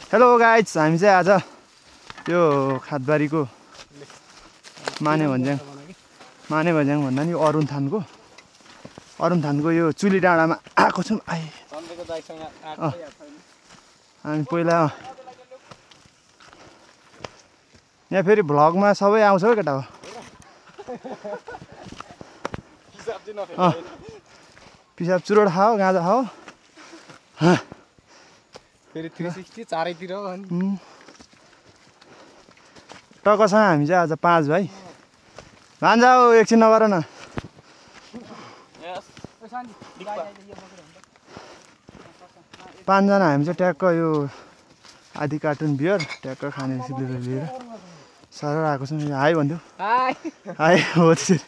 Hello guys, हामी चाहिँ आज यो खातबारीको माने भन्ज्याङ भन्दा नि अरुण थानको यो चुली डाँडामा आएको छौँ। हामी पहिला यहाँ फेरि भ्लगमा सबै आउँछ हो केटा हो। पिसाब चुरोट खाओ, गाँजा खाओ, फेरि 360 चारैतिर टक्कसँग हामी चाहिँ आज 5 भाइ भान्जा हो। एकछिन नगर न। 5 जना हामी चाहिँ ट्याक्क यो आधी कार्टुन बियर ट्याक्क खाने सिलेर लिएर सर आएको छौँ। हाई भन्थ्यो, हाई हो त्यसरी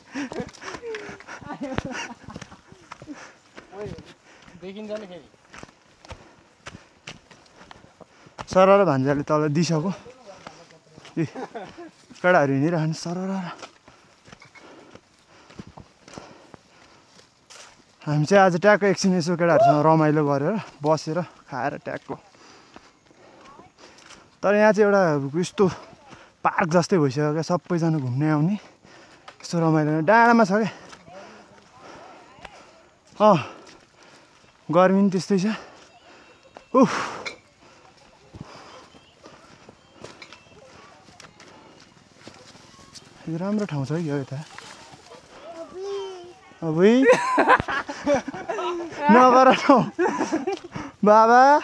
देखिन्छ नि फेरि सर र भान्जाले तल दिइसक्यो। केटाहरू हिँडिरहनु सर र हामी चाहिँ आज ट्याक्क एकछिन यसो केटाहरूसँग रमाइलो गरेर बसेर खाएर ट्याक्क। तर यहाँ चाहिँ एउटा यस्तो पार्क जस्तै भइसक्यो क्या, सबैजना घुम्ने आउने यस्तो रमाइलो डाँडामा छ क्या। गर्मी पनि त्यस्तै छ। उफ राम्रो ठाउँ छ है यो यता। अबै नगर बाबा।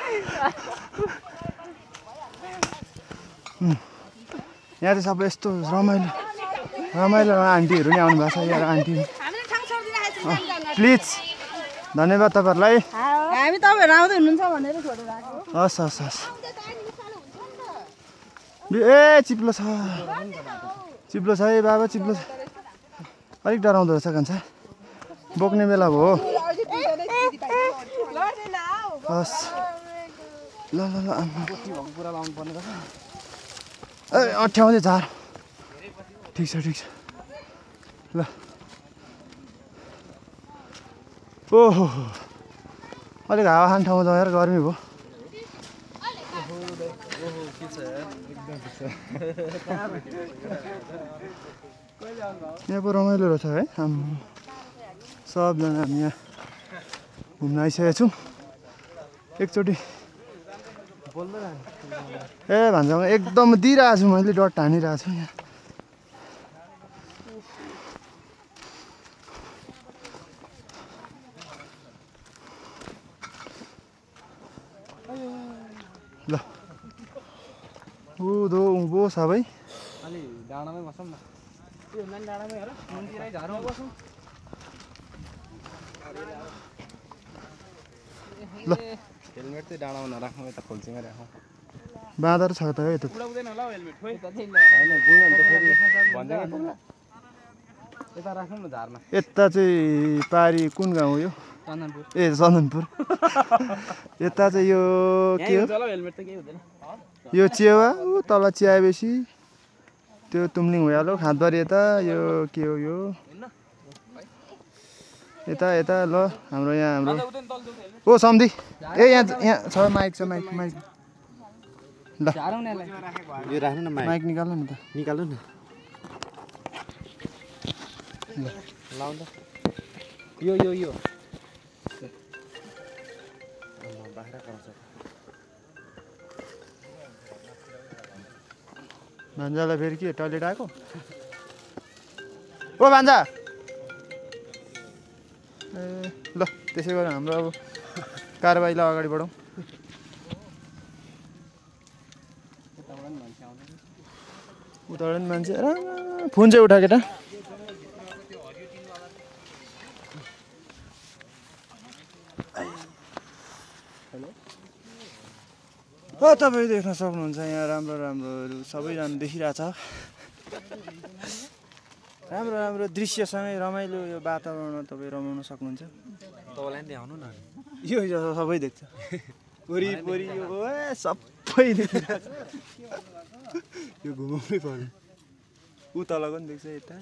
यहाँ चाहिँ सबै यस्तो रमाइलो आन्टीहरू नि आउनु भएको छ। यहाँ आन्टी प्लिज धन्यवाद तपाईँहरूलाई। हामी तपाईँहरू आउँदै हुनुहुन्छ भनेर छोडेर आएको। हस् हस् हस्। ए चिप्लो छ है बाबा, चिप्लो छ। अलिक डराउँदो रहेछ कान्छा, बोक्ने बेला भयो। हस् ल ल ल ए अठ्याउँदै झार। ठिक छ ल। ओहो अलिक हावा खाने ठाउँमा जाँदा गर्मी भयो। यहाँ पो रमाइलो रहेछ है। सबजना हामी यहाँ घुम्न आइसकेका छौँ। एकचोटि ए भन्छ एकदम दिइरहेको छु मैले, डट हानिरहेको छु यहाँ। ल उँधो उँभो सबै अलि डाँडामै बसौँ न। त्यो हुँदा नि डाँडामै हेर मुनतिरै झारमा बसौँ। ल हेलमेट चाहिँ डाँडामा नराखौँ, यता खोल्छिमै राखौँ। बाँदर छ त यता। पुरा हुँदैन होला हेलमेट खोइ होइन गयो भने त फेरि भन्दैन। यता राखौँ न झारमा। यता चाहिँ पारी कुन गाउँ हो यो? चन्दनपुर। ए चन्दनपुर। यता चाहिँ यो के हो? हेलमेट त केही हुँदैन। यो चेवा ऊ तल चियाबेसी त्यो तुमलिङ भइहाल्यो। खातबारी यता यो के हो यो यता ल हाम्रो यहाँ हाम्रो ओ सम्धी। ए यहाँ छ माइक छ माइक ल यो राख्नु न माइक निकाल्नु नि त। निकाल्नु न लाउनु त। यो बाख्रा कराउँछ। भान्जालाई फेरि के टोइलेट आएको? ओ भान्जा ए ल त्यसै गरेर हाम्रो अब कारबाहीलाई अगाडि बढाउँ। उताबाट नि मान्छे फोन चाहिँ उठा केटा। तपाईँ देख्न सक्नुहुन्छ यहाँ राम्रो सबैजना देखिरहेछ। राम्रो दृश्यसँगै रमाइलो यो वातावरणमा तपाईँ रमाउन सक्नुहुन्छ। तपाईँलाई नि देखाउनु न। यो सबै देख्छ वरिपरि यो सबै देखिरहेछ। यो घुमाउनै पर्यो। ऊ तलको नि देख्छ यता।